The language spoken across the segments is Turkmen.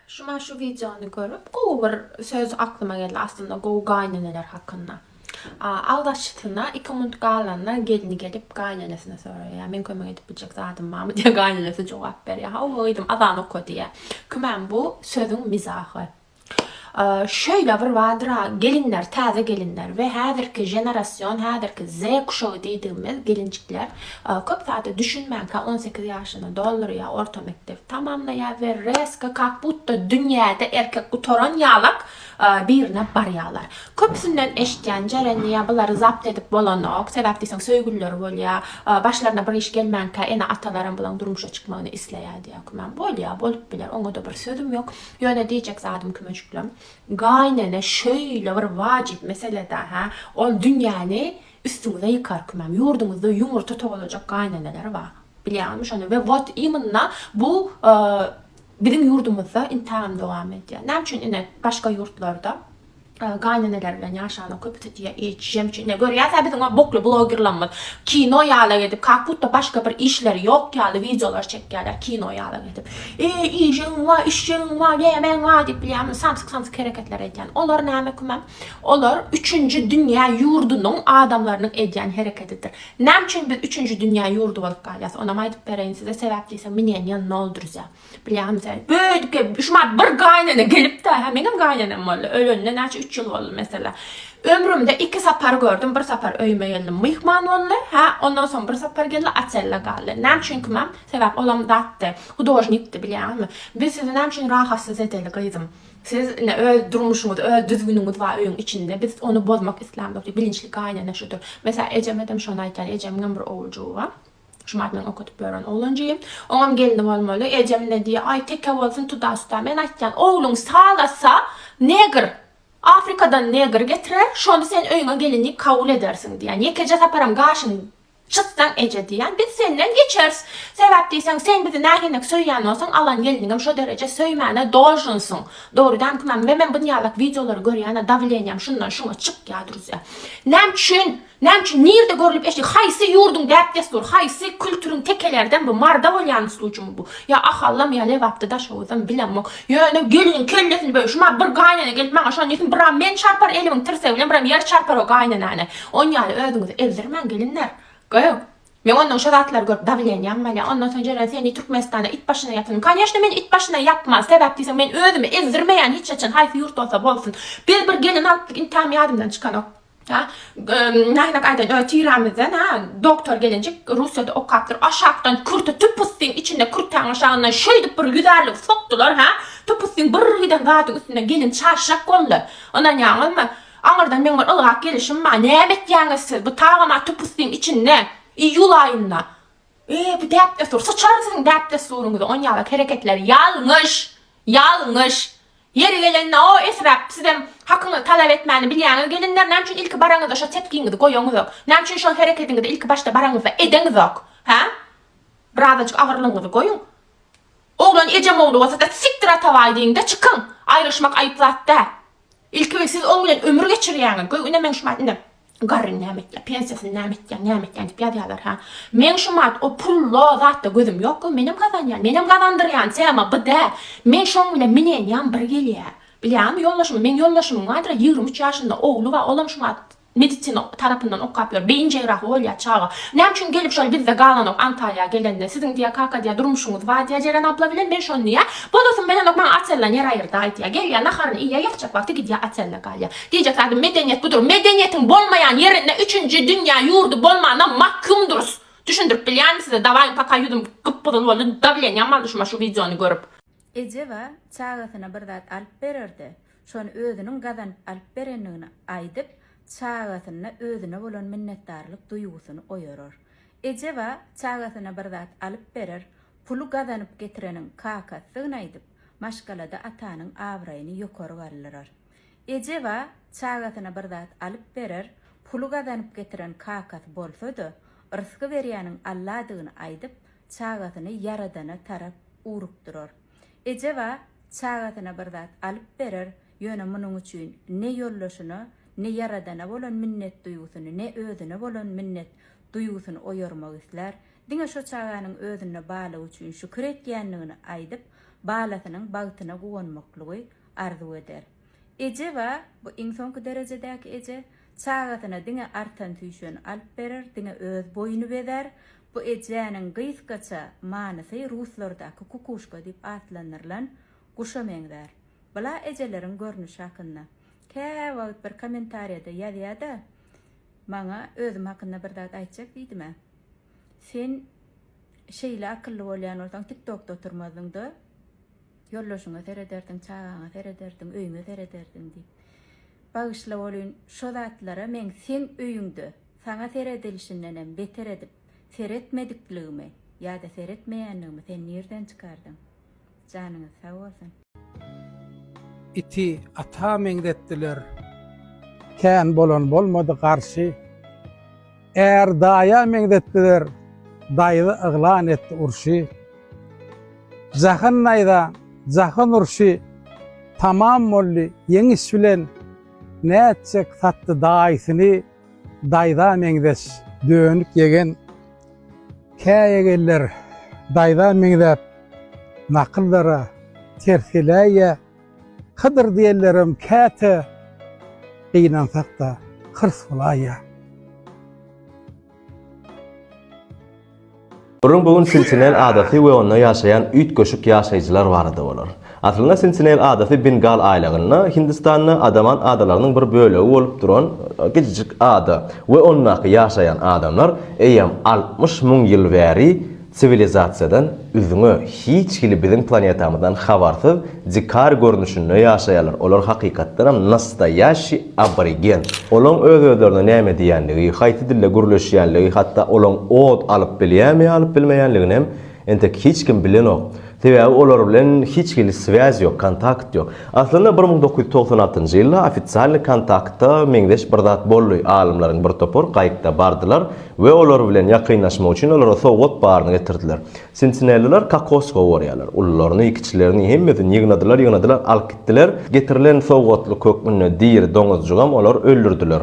Şuma şu wideony görüp gowy bir söz aklyma geldi aslynda gowy gaýneneler hakynda. Agzaçysyna iki munt galanda gelni gelip gaýnenesine soraýar men kömek edip biljek zadym barmy diýýär gaýnenesi jogap berýär hawa gyzym azan oka diýýär. Kümäm bu sözüň mizahy. Şeýle bir bardyr-a, gelinler, täze gelinler we häzirki jenerasion, häzirki Z kuşagy diýdigimiz gelinjikler köp zada düşünmänkä 18 ýaşyny doldurýar, orta mekdebi tamamlaýar we rezko kak budto dünýäde erkek gutaran ýalak birine barýarlar. Köpüsinden eşitýän Jeren diýýär, bulary zabt edip bolanok, sebäp diýseň söýgülileri bolýar, başlaryna bir iş gelmänkä ene-atalaram bulaň durmuşa çykmagyny isleýär diýýär. Kümem bolýar, bolup biler, oňa-da bir sözüm ýok. Ýöne diýjek zadym kümejiklerim, gaýynene şeýle bir wajyp meselede hä, ol dünýäni üstüňize ýykar kümem. Ýurduňyzda ýumurta togalajak gaýyneneler bar. Bilýäňizmi şony? We wot imенно bu biziň ýurdumyzda intagam dowam edýär. Näme üçin ine başga ýurtlarda Gaýyneneleri bilen ýaşanyň köpüsi diýýär ejem üçin. Ine görýäs-ä biziň o bokly blogerlarymyz kino ýalak edip kak budda başga bir işleri ýok ýaly wideolar çekýärler kino ýalak edip. Eý iýjegiň bar, içjegiň bar, nämäň bar diýip bilýäňmi samsyk samsyk hereketler edýän. Olar näme kümem? Olar üçünji dünýä ýurdunyň adamlarynyň edýän hereketidir. Näme üçin biz üçünji dünýä ýurdy bolup galýas? Onam aýdyp bereýin size sebäp diýseň mneniýa nol druzýa. Bilýäňmi sen? Beýdip gelip, şumat bir gaýynene gelip-de, hä, meňem gaýynenem boldy. Ölenine näçe üç ýyl boldy mesela. Ömrümde iki sapar gördüm, bir sapar öýüme geldi, myhman boldy, hä, ondan soň bir sapar geldi, otelde galdy. Näme üçin kimem? Sebäp olam zatdy, hudožnikdi, bilýäňizmi? Biz sizi näme üçin rahatsyz edeli, gyzym? Siz ine öz durmuşyňyz, öz düzgüniňiz bar öýüň içinde, biz ony bozmak islämzok diýip, bilinçli gaýynene şudur. Mesela ejemedem şony aýtýan, ejemiňem bir oguljygy bar. Şumat meň okadyp ýören oglanjygym. Oňam gelni bolmaly. Ejem ine diýýär, aý teke bolsun tuda-suda. Men aýtýan, ogluň salasa negr, Afrikadan negr getirer, şony sen öýüňe gelin diýip kabul edersiň diýýän. Ýekeje saparam gaşyňy çytsaň eje diýýän, biz senden geçeris. Sebäp diýseň, sen bizi nähilinek söýýän bolsaň, alan gelniňem şo dereje söýmäne dolžunsyň. Dogry dämi kümem? We men bunýalak wideolary görýän-ä dawleniýam şundan şuňa çykýar druzýa. Näme üçin? Näme üçin nirde görlüp eşidildi haýsy ýurduň däp-dessury haýsy kültüriň tekelerden bu marda bolýan sluçymy bu ýa ahaldamy ýa lebapda daşoguzdamy bilemok ýöne geliniň kellesini böl şuma bir gaýnene gelip maňa şony diýsin biram men çarpar elimiň tirsegi bilen biram ýer çarpar o gaýnenäni onýaly özüňizi ezdirmäň gelinler goý men ondan şo zatlary görüp dawleniýam bolýa ondan soň jeren seni türkmenistanda it başyna ýatyryn koneşno meni it başyna ýapmaz sebäp diýseň men özümi ezdirmeýän hiç haçan haýsy ýurt bolsa bolsun biz bir gelin alypdyk intäm ýadymdan çykanok. Ha, nähili aýdan öz tirämizden ha, doktor gelinjik Russiýada okapdyr. Aşakdan kürte tüpüstiň içinde kürtäň aşagyndan şeýdip bir ýüzärlik sokdular ha. Tüpüstiň bir giden zadyň üstünde gelin çaşjak boldy. Ynanýaňyzmy? Aňyrdan meň bir ylgap gelişim bar. Näme etýäňiz siz? Bu tagama tüpüstiň içinde iýul aýynda. E, bu däp-dessur. Syçaryn siziň däp-dessuryňyzy. Onýalak hereketler ýalňyş. Ýalňyş. Ýeri gelende o esrap sizem hakyňyzy talap etmäni bilýäňiz gelinler näme üçin ilki baraňyzda şo tepgiňizi goýaňyzok? Näme üçin şol herekediňizi ilki başda baraňyzda edeňizok? Hä? Birazajyk agyrlygyňyzy goýuň. Oglan ejem ogly bolsada sikdir atabaý diýiňde çykyň. Aýrylyşmak aýyp zat däl. Ilki siz oň bilen ömür geçirýäňiz. Göý ine meň şumat ine garry näme etýär, pensiýasyny näme etýär, näme etýär diýip ýazýarlar ha. Meň şumat o pullo zatda gözüm ýok, göý menem gazanýan, menem gazandyrýan tema bu däl. Men şoň bilen minenýam bir gelýär. Bilýäňmi ýoldaşym, meň ýoldaşymyň bardyr 23 ýaşynda ogly bar, olam şumat Medisina tarapyndan okap ýör. Beýin jerrahy bolýar çaga. Näme üçin gelip şol bizde galanok Antalýa gelende. Siziň diýýär kaka diýýär durmuşyňyz bar diýýär Jeren abla bilen men şony diýýär. Bolasym gelenok maňa otelden ýer aýyrdaý diýýär. Gelýär naharyny iýýär ýatjak wagty gidýär otelde galýar. Diýjek zadym medeniýet budur. Medeniýetiň bolmaýan ýerinde üçünji dünýä ýurdy bolmana mahkumdurys. Düşündirip bilýänmi size dawaýyň paka ýüzüm gyp gyzyl boldy dawleniýam aldy şuma şu wideony görüp. Ejeba çagasyna bir zat alyp bererde, şony özüniň gazanyp alyp berendigini aýdyp, çagasynda özüne bolan minnetdarlyk duýgusyny oýarar. Ejeba çagasyna bir zat alyp berer, puly gazanyp getireniň kakasydygyny aýdyp, maşgalada atanyň abraýyny ýokary galdyrar. Ejeba çagasyna bir zat alyp berer, puly gazanyp getiren kakasy bolsa-da, rysgy berýäniň Alladygyny aýdyp, çagasyny Ýaradana tarap ugrukdyrar. Ejeba çagasyna bir zat alyp berer. Ýöne munuň üçin ne ýoldaşyna, ne Ýaradana bolan minnet duýgusyny, ne özüne bolan minnet duýgusyny oýarmak islär. Diňe şo çaganyň özünde barlygy üçin şükür etýändigini aýdyp, balasynyň bagtyna guwanmaklygy arzuw eder. Eje bar, bu iň soňky derejedäki eje. Çagasyna diňe artan-süýşeni alyp berer, diňe öz boýuny bezär. Bu ejäniň gysgaça manysy ruslardaky kukuşka diýip atlandyrylan guşa meňzär. Bula ejeleriň görnüşi hakynda. Käwagt bir kommentariýada ýazýada, maňa özüm hakynda bir zat aýtjak diýdimä. Sen şeýle akylly bolýan bolsaň tiktokda oturmazdyňda. Ýoldaşyňa serederdiň, çagaňa serederdiň, öýüňe serederdiň diýip. Bagyşla welin, şo zatlara meň seň öýüňde saňa seredilişindenem beter edip seretmedikligimi ýa-da seretmeýänligimi sen nirden çykardyň? Janyňyz sag bolsun. Iti ata meňzetdiler. Kän bolan bolmady garşy. Är daýa meňzetdiler, daýza yglan etdi urşy. Jahan naýza, jahan urşy tamam boldy ýeňiş bilen, nätjek satdy daýysyny daýza meňzeş dönük ýegen. Kä ýegenler daýza meňzäp nakyllara ters geläýýä. Hydyr diýenlerem käte gynansak-da hyrs bolaýýa. Gürrüň bu gün Sentinel adasy we onda ýaşaýan üýtgeşik ýaşaýjylar barada bolar. Aslynda Sentinel adasy Bengal aýlagynda, Hindistanda Adaman adalarynyň bir bölegi bolup duran kiçijik ada we ondaky ýaşaýan adamlar eýýäm 60 müň ýyl bäri Siwilizasiýadan üzňe, hiç hili biziň planetamyzdan habarsyz dikar görnüşinde ýaşaýarlar. Olar hakykatdanam nastoýaşiý aborigen. Olaň öz-özlerine näme diýýänligi, haýsy dilde gürleşýänligi, hatda olaň ot alyp bilýärmi ýa alyp bilmeýänliginem entek hiç kim bilenok. Sebäbi olar bilen hiç hili swýaz ýok, kontakt ýok. Aslynda 1996 ýylda ofitsialnyý kontakta meňzeş bir zat boldy. Alymlaryň bir topary gaýykda bardylar we olar bilen ýakynlaşmak üçin olara sowgat baryny getirdiler. Sentinelliler kokos gowarýarlar. Ulularyny, kiçilerini, hemmesini ýygnadylar, ýygnadylar, alyp gitdiler. Getirilen sowgatlyk hökmünde diri doňuzjygam olar öldürdiler.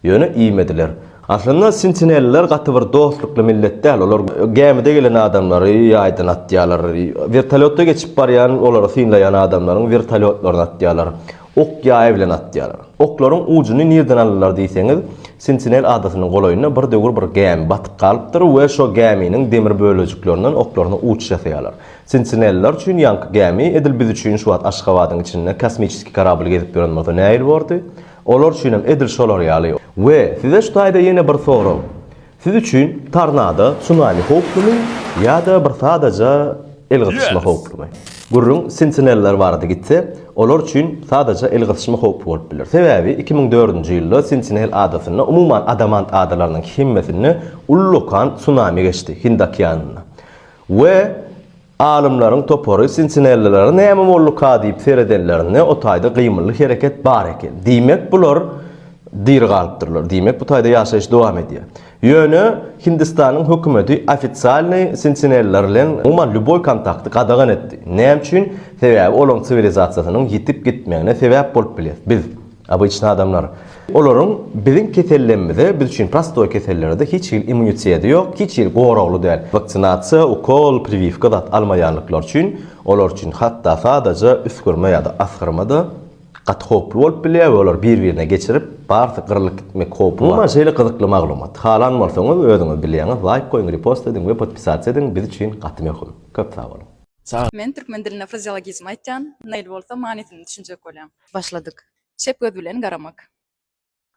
Ýöne iýmediler. Aslynda sentinelliler gaty bir dostlukly millet däl. Olar gämide gelen adamlary ýaýdan atýarlar. Wertolýotda geçip barýan, olary synlaýan adamlaryň wertolýotlaryny atýarlar. Ok ýaý bilen atýarlar. Oklaryň ujuny nirden aldylar diýseňiz, Sentinel adasynyň golaýynda bir döwür bir gämi batyp galypdyr we şo gäminiň demir bölejiklerinden oklaryna uç ýasaýarlar. Sentinelliler üçin ýaňky gämi edil biz üçin şu wagt Aşgabadyň içinde kosmiçeskiý korabl gezip ýören bolsa nähili bordy? Olar üçinem edil şolar ýaly. We size şu taýda ýene bir sorag. Siz üçin tornado, tsunami howplumy ýa-da bir sadaja el gysyşma howplumy? Gürrüň sentineller barada gitse, olar üçin sadaja el gysyşma howply bolup biler. Sebäbi 2004-nji ýylda Sentinel adasynda, umuman Adamant adalarynyň hemmesinde ullakan tsunami geçdi, Hind okeanynda. We Alymlaryň topary sentinellilere näme bolduka diýip seredenlerinde o taýda gymylly hereket bar eken. Diýmek bular diri galypdyrlar. Diýmek bu taýda ýaşaýyş dowam edýär. Ýöne Hindistanyň hökümeti ofitsialnyý sentinelliler bilen umuman lýuboý kontakty gadagan etdi. Näme üçin? Sebäbi olaryň siwilizasiýasynyň ýitip gitmegine sebäp bolup bilýäs biz. Obyçny adamlar. Olaryň biziň kesellemmize, biz üçin prostoý kesellere-de hiç hili immuniteti ýok, hiç hili goragly däl. Waksinasiýa, ukol, priwiwka zat almaýanlyklary üçin, olar üçin hatda sadaja üsgürme ýa-da asgyrma-da gaty howply bolup bilýär we olar bir-birine geçirip, barysy gyrlyp gitmek howpy bar. Umuman şeýle gyzykly maglumat. Halan bolsaňyz, özüňiz bilýäňiz, laýk goýuň, repost ediň we podpisasiýa ediň, biz üçin gaty möhüm. Köp sag boluň. Men türkmen dilinde frazeologizm aýtýan, nail bolsa manysyny düşünjek bolýaň. Başladyk. Çep göz bilen garamak.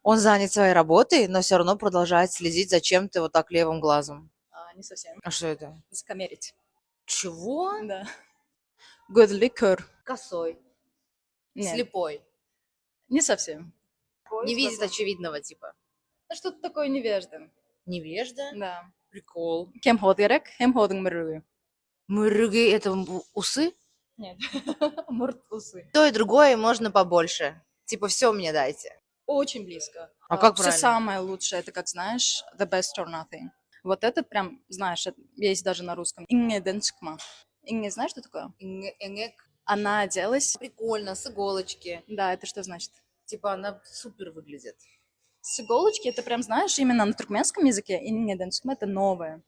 On zanят своей работой, но всё равно продолжает следить за чем-то вот так левым глазом. A, не совсем. A что это? Высокомерить. Чего? Да. Gözli kör. Косой. Нет. Слепой. Не совсем. Не видит очевидного типа. Ну, что-то такое невежда. Невежда? Да. Прикол. Kem hoz gerek, hem hozuň mürrügi. Mürrügi это усы? Нет. Murt усы. То и другое можно побольше. Типа все мне дайте. Очень близко. А как Все правильно? самое лучшее, это как знаешь, the best or nothing. Вот этот прям, знаешь, это есть даже на русском. Iňňeden çykma. Iňňe знаешь, что такое? Iňňe, eňek. Она оделась. Прикольно, с иголочки. Да, это что значит? Типа она супер выглядит. С иголочки, это прям, знаешь, именно на туркменском языке, и это новое.